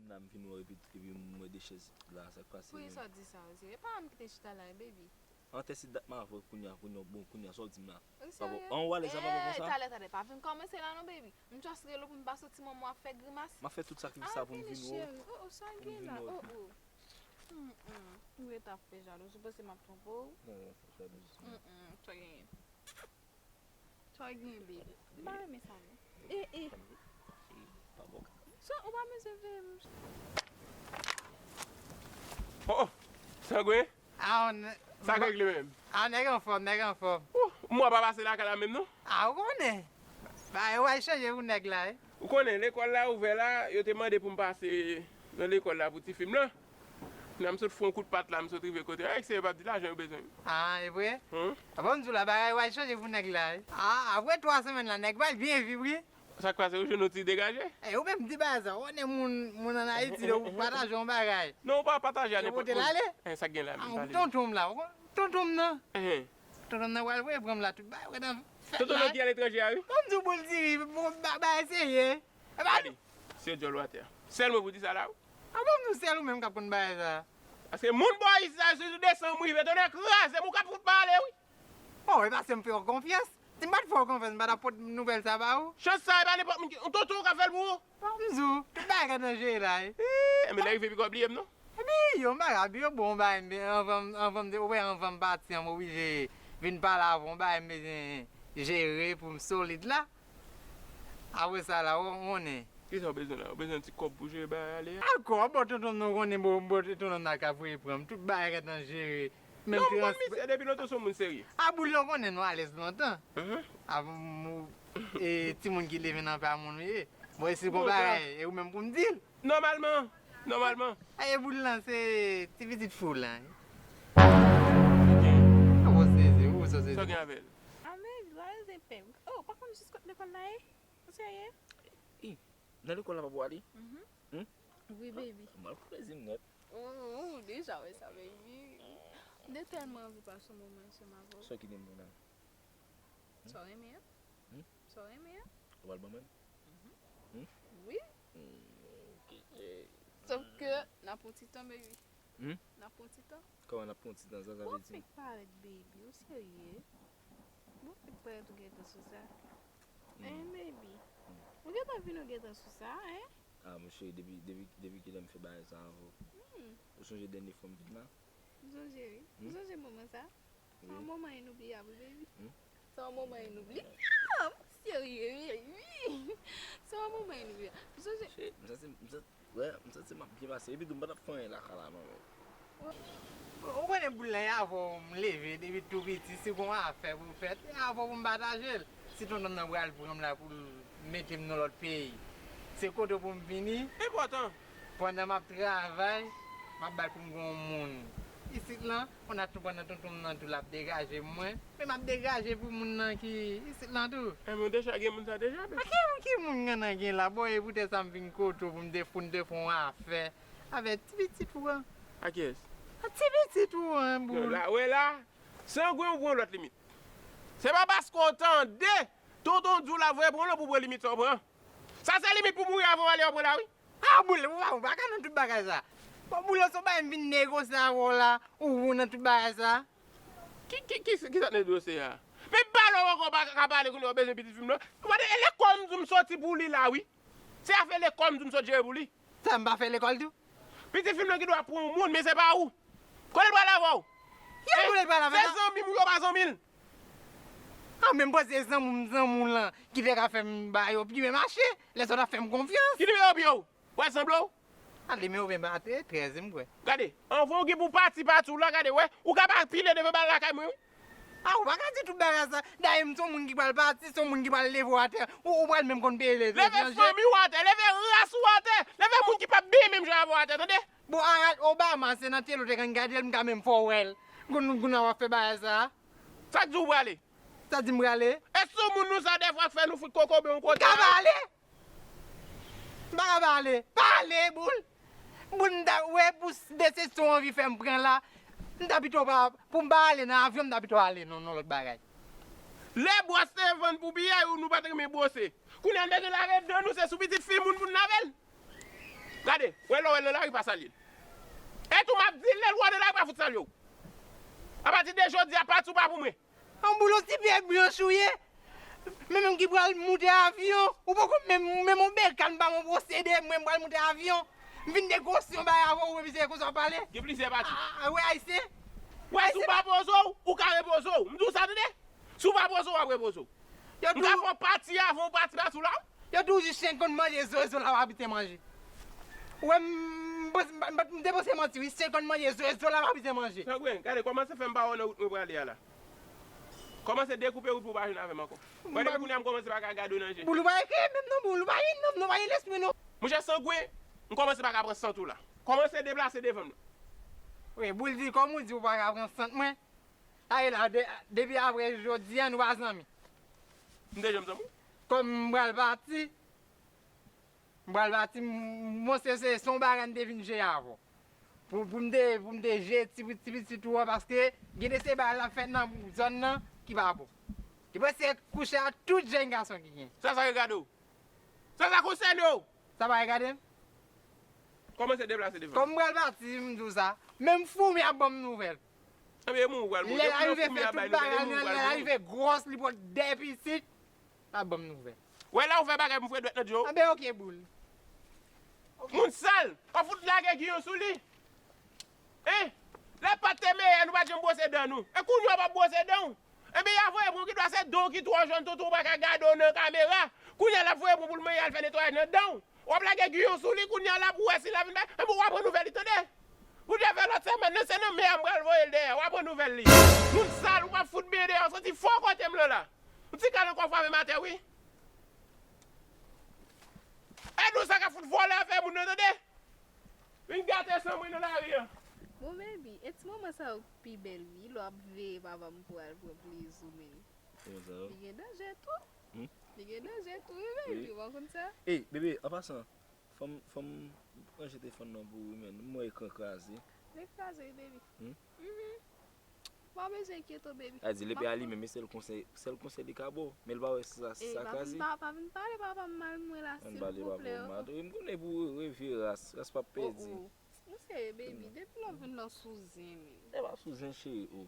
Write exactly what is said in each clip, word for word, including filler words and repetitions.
Nan m vin wè epi, epi m wè de chèz la, sa k pase menm? Poukisa w di sa, Oziri? E pa m ki te chita la, baby. An tèt se dat m avè w kounye a, kounye a, bon, kounye a, sa w di m la? Ou serye? An w alèz la, pa bon konsa? Talè, talè, pa vin kòmanse la non, baby. M just rele w pou m pa soti, manman w ap fè grimas. M ap fè tout sakrifis sa pou m vin wè w. Cheri. Oh, oh, sa gen la? Oh, oh. Mm, mm. M ret ap fè jalouzi, ou panse m ap twonpe w? Non, non, fè jalouzi. Mm, mm, sa genyen. Sa w gen, baby? M pa renmen sa, non. E, e. Sa, ou pa bezwen veye m. Oh, oh. Sangwen? Ah, on, sa k regle menm? Ah, nèg anfòm, nèg anfòm. Ou, mwa pa pase lakay la menm, non? Ah, ou konnen. Ba, yo al chanje pou nèg la, wi. Ou konnen, lekòl la ouvè la, yo te mande pou m pase nan lekòl la pou ti fi m lan. Nan m sot fè yon kout pat la, m sot rive kote. Èk se yo p ap di lajan yo bezwen. Ah, e vre? Hum? Avan m di w la, bagay yo al chanje pou nèg la, wi. Ah, apre twa semèn la, nèg pral byen viv, wi. Sa k pase, ou jwenn yon ti degaje? E, ou menm di bagay sa, ou konnen moun, moun ann Ayiti, lè ou pataje yon bagay. Non, ou pa pataje a nenpòt moun. Yo pote l ale? Eh, sa k gen la, menm pale. Tonton m la, ou konnen tonton m nan. Tonton m nan pral voye pran m la, tout bagay, ou gentan fèt la. Tonton nan ki aletranje a, wi. Ban m di w boul diri, bon, ba, bagay serye. E pa nou. Gade, se djòl ou atè a. Sèl mwen pou di sa la, wi. A bon, nou sèl ou menm k ap konn bagay sa. Paske moun bò isit la, si ou desann m rive, tonnè kraze m, ou ka fout pale, wi. Oh, e paske m fè w konfyans. Si m pa t fè w konfyans, m pa t ap pot nouvèl sa ba ou. Chans sa, e pa nenpòt moun ki, yon tonton ou ka fè l pou ou. Bon, m di w, tout bagay ka nan jere la, wi. Eee, men lè rive pi ka bliye m, non? Epi, yo, m pa ka bliye w, bon, bagay, m, anvan, anvan m te, ou wè, anvan m pati an, m oblije vin pale avè w, bagay m bezwen jere pou m solid la. Apre sa la, ou konnen. Kisa w bezwen la? Ou bezwen ti kòb pou jere bagay ale a? A kòb, bon, tonton m nan, ou konnen, bon, bon, tonton m nan ka voye pran m. Tout bagay ka nan jere. Menm transpo. Non, m konn misye depi lontan, se yon moun serye. A boul, ou konnen nou alèz lontan. Avan m, e, timoun ki leve nan pa moun ou ye. Bon, e si gon bagay, e ou menm pou m di l. Nòmalman, nòmalman. E boul lan, se ti pitit fou lan. Ou sezi, ou sezi. Sa w gen avè l? A men, li pa bezwen pè. Oh, pa konn jis kot lekòl la ye? Ou serye? Ih, nan lekòl la pa pou ale? Mhm. Hmm? Wi, baby. M al pou plezi m nèt. Oh, oh, deja wè sa, baby. M te tèlman anvi pase yon moman ansanm avè w. Sa w ki gen moun la? Sa w renmen an? Hmm? Sa w renmen an? Ou pral ban mwen? Mhm. Hmm? Wi. Hmm, ok. Sòf ke n ap pran ti tan, baby. Hmm? N ap pran ti tan. Kòman n ap pran ti tan, sa, sa vle di? Bon, fèk parèt, baby, ou serye? Bon, fèk parèt ou gentan sou sa. Hmm. Hein, baby? Hmm. Ou gentan vin, ou gentan sou sa, hein? Ah, mon cheri, depi, depi, depi kilè m fè bagay sa avè w? Hmm. Ou sonje dènye fwa m vin la? M sonje, wi. Hmm? M sonje moman sa. Se yon moman inoubliyab, wi, baby. Hmm? Se yon moman inoubliyab. Ah, m serye, baby. Se yon moman inoubliyab. M sonje. Cheri, m santi, m santi, wè, m santi m ap byen pase. Epi tou, m pa t ap fè anyen lakay la, non, men. Ou konnen boul la, e avè w m leve depi tou piti, si gon afè pou fèt, e avè w pou m pataje l. Si tonton nan pral pran m la pou l mete m nan lòt peyi, se kote w pou m vini. Enpòtan. Pandan m ap travay, m ap bay pou m gen yon moun. Isit lan, konn atou pandan tonton m nan tou l ap degaje mwen, men m ap degaje pou moun nan ki isit lan tou. Enben, w deja gen moun sa deja, men. A ki, ki moun nan gen la? Bon, e poutèt sa m vin kote w pou m te, pou n te fè yon afè avè ti pitit ou an. A kiyès? A ti pitit ou an, boul. Non, la, wè la, sangwen ou pran lòt limit. Se pa paske w tande tonton di w la voye pran w pou w pran limit sa w pran. Sa se limit pou mouri avan w ale w pran la, wi. Ah, boul, ou pa, ou pa ka nan tout bagay sa. Bon, boul, se yon bagay m vin negosye avè w la, ou, ou nan tout bagay sa. Ki, ki, ki, ki sa t negosye a? Men pale w ankò, pa ka pale kounye a, w bezwen pitit fi m nan. Gade, e lekòl m di w m soti pou li la, wi. Se afè lekòl m di w m sot jere pou li. Sa m pa fè lekòl tou? Pitit fi m nan gen dwa pran yon moun, men se pa ou. Kote l pral avè w? Ki kote l pral avè m? Se zanmi m ou yo pa zanmi l? Ah, men m panse se zanmi m, zanmi w lan ki te ka fè m ba yo plimen mache, lè sa w t ap fè m konfyans. Ki nimewo pye w? Wè sanble w? Ale, men ou men ba trè, trèz, m kwè. Gade, anvan w gen pou pati, pati w la, gade, wè, ou ka pa pile devan ba lakay mwen, wi. Ah, ou pa ka di tout bagay sa. Dayè, m se yon moun ki pral pati, se yon moun ki pral leve w atè. Ou, ou pral menm konn peye leve etranje. Leve fanmi w atè, leve ras ou atè, leve moun ki p ap byen menm jan avè w atè, tande? Bon, Barack Obama, se nan tele w te konn gade l, m ka menm fè w wè l. Kounye a w ap fè bagay sa. Sa k di w prale? Sa di m prale? E sou moun nou sa dèfwa k fè nou fout kokobe yon kote a? M ka pale? M pa ka pale. Pale, boul. Boul, m ta, wè, pou s-, desizyon w anvi fè m pran la, m ta pito pa, pou m pa ale nan avyon, m ta pito ale nan, nan lòt bagay. Lè bwòs te vann pou piyay ou, nou pa t renmen bwose. Kounye a n bezwen lave dan nou, se sou pitit fi moun pou n lave l. Gade, wè lè w wè l nan lari, pa salye l. E tou, m ap di l, lè l wè w nan lari, pa fout salye w. Apati de jodi a, pati w pa pou mwen. An boul, yon ti pyè blanch ou ye. Mwen menm ki pral moute avyon, ou poko menm, menm yon bekàn pa m, yon pwosede, mwen m pral moute avyon. M vin negosye yon bagay avè w, ou mizè konsa w pale. Gen plizyè pati. Ah, ah, wè ayisyen. Wè, si w pa poze w, ou ka repoze w. M di w sa, tande? Si w pa poze w, w ap repoze w. M ka fè w pati avan w pati, pati w la. Yo toujou chen konn manje zo, e zo la w ap biten manje. Ou wè m, m, m, m te panse manti wi, chen konn manje zo, e zo la w ap biten manje. Sangwen, gade, kòmanse fè m pa wè w nan wout mwen prale a la. Kòmanse dekoupe wout pou w pa jwenn avè m ankò. Mwen depi kounye a m kòmanse pa ka gade w nan je. Boul ou pa gen kè menm non, Boul ou pa gen nanm non, pa gen lespri non. Monchè Sangwen, m kòmanse pa ka pran sant ou la. Kòmanse deplase devan m nan. Wi, Boul di, kòm ou di ou pa ka pran sant mwen. Aye la, de, depi apre jodi a, nou pa zanmi. M te janm zanmi w? Kòm m pral pati, m pral pati, m, monchè, se, se yon bagay m te vin jere avè w. Pou, pou m te, pou m te jere ti, ti pitit ou an, paske gen de se bagay l ap fèt nan zòn nan ki pa bon. Li prese kouche ak tout jèn gason ki gen. Sa, sa regade w? Sa, sa konsène w? Sa pa regade m? Kòmanse deplase devan. Kòm m pral pati, m di w sa. Menm foumi ap ban m nouvèl. Ebyen, moun ou pral mouri. Lè l arive fè tout bagay nan, lè l arive gwòs, li pran de pitit, l ap ban m nouvèl. Wè la ou fè bagay pou m fre dwèt nan djòl. Anben, oke, Boul. Moun sal, w ap fout lage giyon sou li. Hein? Lè pa t te meyè, nou pa t janm bwose dan nou. E kounye a w ap bwose dan w. Ebyen, y a voye pou w ki dwa se dan w ki twò jòn, toutou w pa ka gade w nan kamera. Kounye a l ap voye pou w pou l meyè al fè netwayaj nan dan w. W ap lage giyon sou li, kounye a l ap wè si l ap vin bay. Enben, w a pran nouvèl li, tande? Pou Dye fè lòt semèn nan, se nan men a m pral voye l dèyè. W a pran nouvèl li. Moun sal, ou p ap fout byen dèyè, w soti fò kote m lan la. Yon ti kal ankò frape m atè, wi. E nou sa k ap fout vòlè afè moun nan, tande? Vin gate san mwen nan lari an. Bon, baby, e ti moman sa yo pi bèl, wi, lè w ap veye papa m pou al pran plezi w, men. Kòman sa yo? Li gen danje tou. Hmm? Li gen danje tou, wi, baby, wi. Ou pa konn sa? Ey, bebe, an pasan, fò m, fò m ranje telefòn nan pou ou, wi, men. M wè ekran kraze. Li kraze, wi, baby. Hmm? Mhm. Pa bezwen enkyete w, baby. A di, lepe a li menm, e sèl konsèy, sèl konsèy li ka ba w. Men l pa wè sa, sa kraze. Pa vin, pa, pa vin pale papa m mal mwen la, silvouplè. Ann pale papa w mal. Wi, m konnen pou revye ras, ras p ap pèdi. Oh, oh. Ou serye, baby? Depi lè w vin la, w sou zen, men. E pa sou zen, cheri, oh.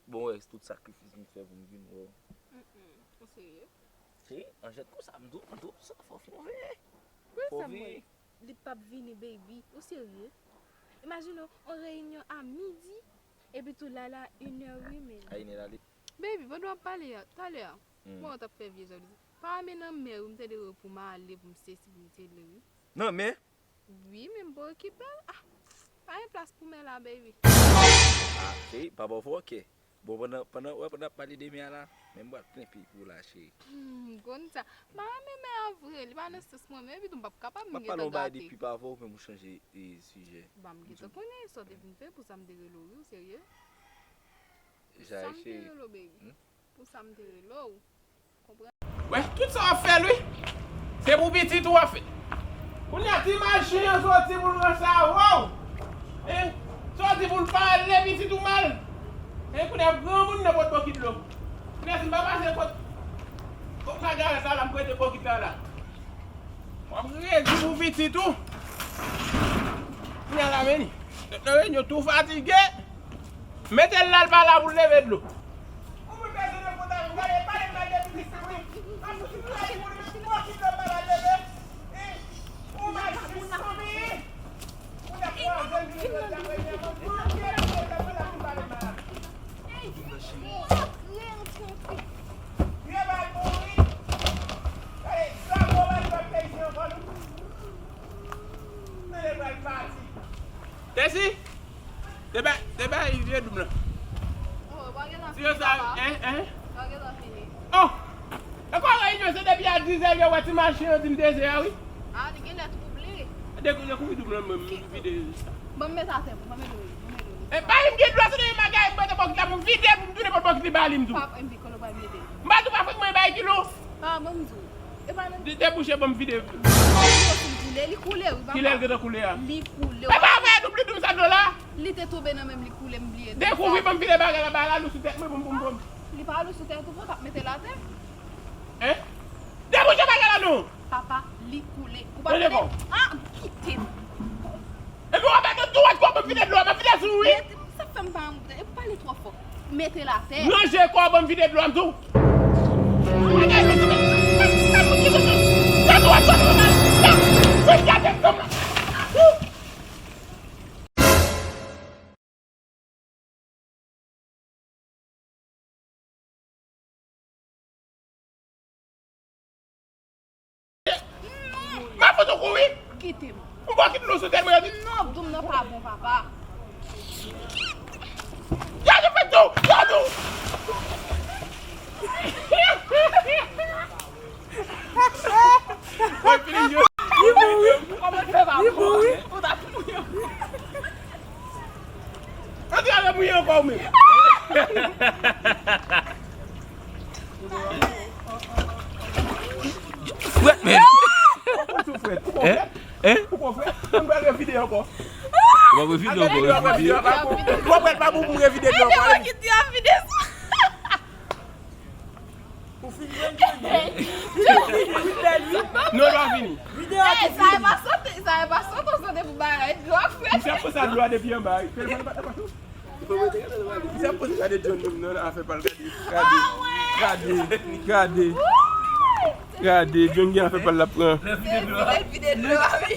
Bon, wè, tout sakrifis m fè pou m vin wè w. Mm, mm. Ou serye? Cheri, an jèt konsa, m di w, m di w sa, fò, fò veye. Fò veye. Li p ap vini, baby. Ou serye? Imajine w, on reyinyon a midi, epi tou la, la, inè, wi, men. A inè la, li. Baby, pandan w ap pale a, talè a, hmm, bon, w t ap fè vye jalouzi. Pa men nan men, wi, m te dwe pou m ale, pou m sesi, pou m tele, wi. Nan men? Wi, men m pa okipe l. Ah, pa gen plas pou men la, baby. Ah, cheri, pa ba w fè oke. Bon, pandan, pandan, wè, pandan ap pale de men an la, men m pral plen peyi pou w la, cheri. Hmm, konn sa. M pa renmen men an vre, li pa nan sans mwen, men epi tou m p ap kapab, m gentan gate. M ap pale yon bagay depi pa avè w, men m chanje, e, sijè. Ba m gentan konnen sa w te vin fè, pou sa m te rele w, wi, w serye? Pou sa m te rele w, baby. Hmm? Pou sa m te rele w. Wè, tout sa w ap fè l, wi. Se pou pitit ou w ap fè. Kounye a, ti machin an soti pou l ranse avè w. Hein? Soti pou l pale pitit ou mal. Hein? Kounye a, granmoun nan pot bòkit dlo. Kounye a, si m pa pase kot, kot magarèt la, la, m prete bòkit la, la. W ap redi pou pitit ou. Kounye a, la, men li. Nan reyinyon tou fatige. Mete l la, l pa la pou l leve dlo. Tesi? Te bay, te bay vye doub lan. Oh, pa gen tan fini, papa. Hein, hein? Pa gen tan fini. Oh! E kwa reyinyon se depi a dizè yo wè ti machin yo di m dezè a, wi. Ah, li genlè twouble. Dekouvri doub lan, mwen, m vide sa. Ban m met atè pou, ban m met dlo, ban m met dlo. E pa m gen dlo, se de bagay, m mete bòkit la pou m vide, pou m tounen pot bòkit li ba li, m tou. Pa, m di, kote w pral mete? M pa tou pa fèk mwen bay kilo. Pa, ban m di w. E pa nan. Debouche, ban m vide. Li koule, wi, papa. Kilè l gentan koule a? Li koule. E pa avè doub li di m sa dlo la? Li te tonbe nan men m, li koule, m bliye. Dekouvri, ban m vide bagay la, bagay la lou sou tèt mwen, pou m, pou m, pou m. Li pa lou sou tèt ou, papa, mete l atè. Hein? Debouche bagay la non! Papa, li koule. Ou pa tande? Ah, kite m. Vide dlo a, m ap vide sou ou, wi. Sa fè m pa antre. Ou pale twò fò. Mete l atè. Ranje kò w, ban m vide dlo a, m di w. M ap fout ou kou, wi. Kite m. Ou pa kite nou sou tèt mwen. Non, dou m nan pa bon, papa. Gade fè tou, gade. Mwen fini jwe. Li bon, wi. Kòman fè pa bon? Li bon, wi. Ou ta fouye. Antre avè mouye ankò ou menm. Frèt, men. Ou konn sou frèt, ou konn frèt. Hein? Hein? Ou konn frèt. Mwen pral refide ankò. Ou pa refide ankò, refide. Ou pa prèt pa pou mwen refide ankò. Ki te ap vide sa? Ou fin jwenn jwenn. Non, l pa fini. Videyo a tou fini. Sa e pa sante, sa e pa sante, sante pou bagay dlo, frè. Misye ap poze dlo a depi anba, wi. Telefòn nan pa t nan poch ou. Misye ap poze gade John menm nan afè pa l, gade. Gade, gade, gade. Gade, John gen afè pa l l ap pran. Vide dlo a, wi.